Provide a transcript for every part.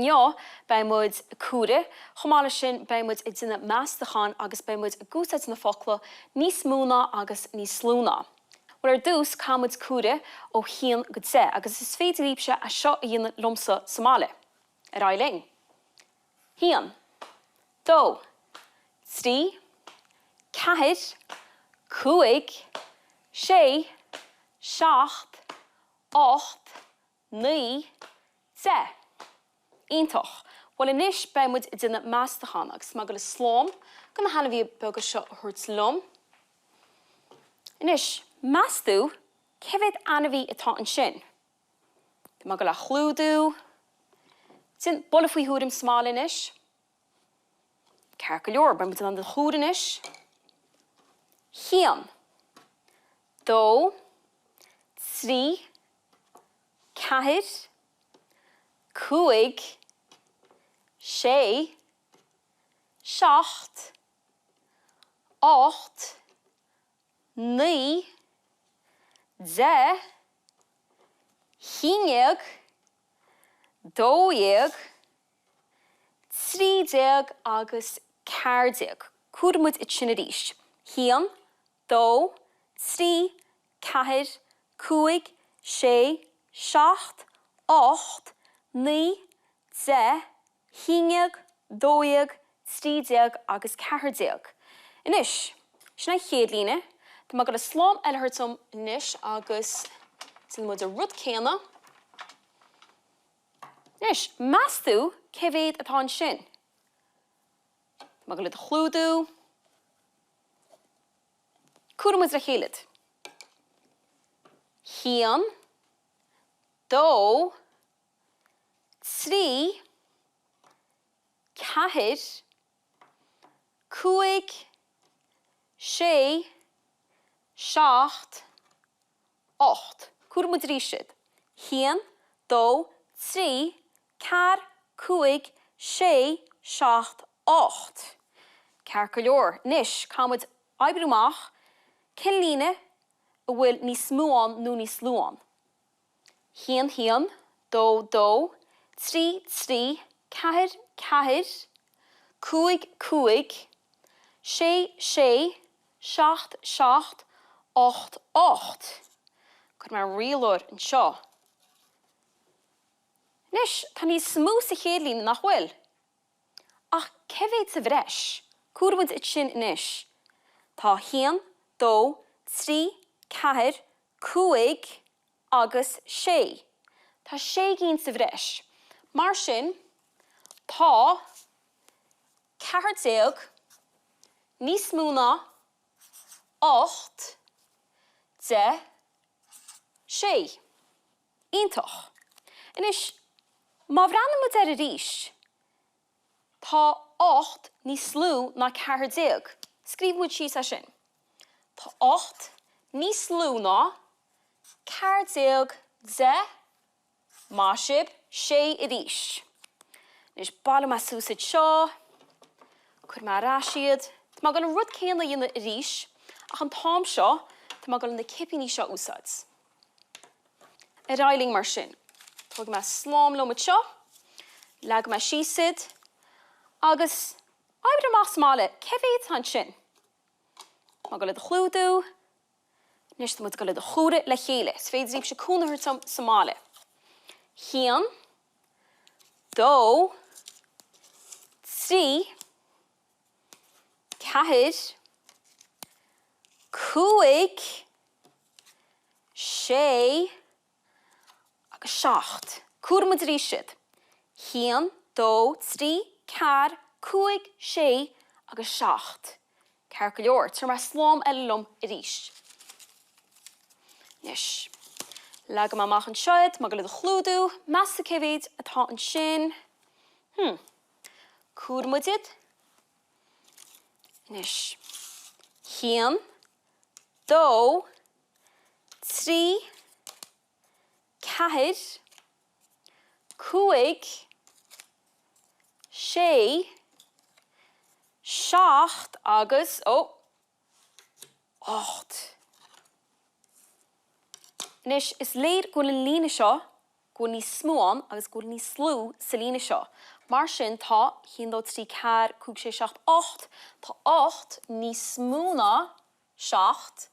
Inniu beidh muid ag comhaireamh, chomh maith leis sin beidh muid ag déanamh meastachán agus beidh muid ag úsáid na focla níos mó ná agus níos lú ná. Bhuel ar dtús caithfidh muid comhaireamh ó haon go 10 agus is féidir libhse é seo a dhéanamh liomsa sa mbaile. Ar aghaidh linn. Haon. Dó. Trí. Ceathair. Cúig. Sé. Seacht. 8, 9, 10. Iontach! Bhuel anois beidh muid ag déanamh meastachán agus tá mé ag dul slám de na hainmhithe beaga seo a thabhairt liom. Anois, meas tú cé mhéad ainmhí atá ansin? Tá mé ag dul a chlúdú. Déan buille faoi thuairim sa mbaile anois. Ceart go leor, beidh muid in ann iad a chomhaireamh anois. Haon. Dó. Trí. Ceathair. Cúig. Sé. Seacht. Ocht. 9, 10, 11, 12, 13 agus 14. Comhairfidh muid iad sin arís. 1, 2, 3, 4, 5, 6, 7, 8, 9, 10, 11, 12, 13 agus 14. Anois, sin an chéad líne. Tá mé ag dul slám eile a thabhairt liom anois agus déanfaidh muid an rud céanna. Anois, meas tú cé mhéad atá ansin? Tá mé ag dul iad a chlúdú. Comhairfidh muid le chéile iad. Haon, dó, 3, 4, 5, 6, 7, 8. Comhairfidh muid arís iad. 1, 2, 3, 4, 5, 6, 7, 8. Ceart go leor. Anois, caithfidh muid oibriú amach cén líne a bhfuil níos mó ann nó níos lú ann. 1, 1, 2, 2, 3, 3, 4, 4, 5, 5, 6, 6, 7, 7, 8, 8. Cuirfidh mé an rialóir anseo. Anois, tá níos mó sa chéad líne, nach bhfuil? Ach cé mhéad sa bhreis? Comhairfidh muid iad sin anois. Tá 1, 2, 3, 4, 5 agus 6. Tá sé gcinn sa bhreis. Mar sin, tá 14 níos mó ná 8, 10, 6. Iontach! Anois, má bhreathnaíonn muid air arís, tá 8 níos lú ná 14. Scríobhfaidh muid síos é sin. Tá 8 níos lú ná 14 10, maith sibh, 6 arís. Anois, baileoidh mé suas iad seo, cuirfidh mé ar ais iad. Tá mé ag dul an rud céanna a dhéanamh arís, ach an t-am seo, tá mé ag dul na cipíní seo a úsáid. Ar aghaidh linn mar sin. Tógfaidh mé slám liom anseo, leagfaidh mé síos iad agus oibrigh amach sa mbaile cé mhéad atá ansin. Tá mé ag dul iad a chlúdú. Anois tá muid ag dul iad a chomhaireamh le chéile. Is féidir libhse cúnamh a thabhairt dom sa mbaile. Haon, dó, trí, ceathair, cúig, sé agus seacht. Comhairfidh muid arís iad. Haon, dó, trí, ceathair, cúig, sé agus seacht. Ceart go leor, tabharfaidh mé slám eile liom arís. Anois, leagfaidh mé amach anseo iad, tá mé ag dul iad a chlúdú. Meas tú cé mhéad atá ansin? Hmm. Comhairfidh muid iad. Anois. Haon, dó, trí, ceathair, cúig, sé, seacht agus, ó, ocht. Anois, is léir go bhfuil an líne seo. Go bhfuil níos mó ann agus go bhfuil níos lú sa líne seo. Mar sin tá, 1, 2, 3, 4, 5, 6, 7, 8, tá 8 níos mó ná 7,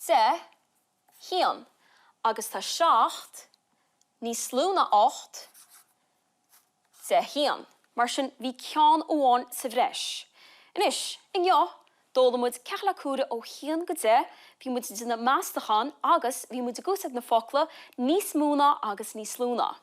10, 1. Agus tá 7 níos lú ná 8, 10, 1. Mar sin bhí ceann amháin sa bhreis. Anois, inniu, d'fhoghlaim muid ceacht le comhaireamh ó 1 go 10, bhí muid ag déanamh meastachán agus bhí muid ag úsáid na focla níos mó ná agus níos lú ná.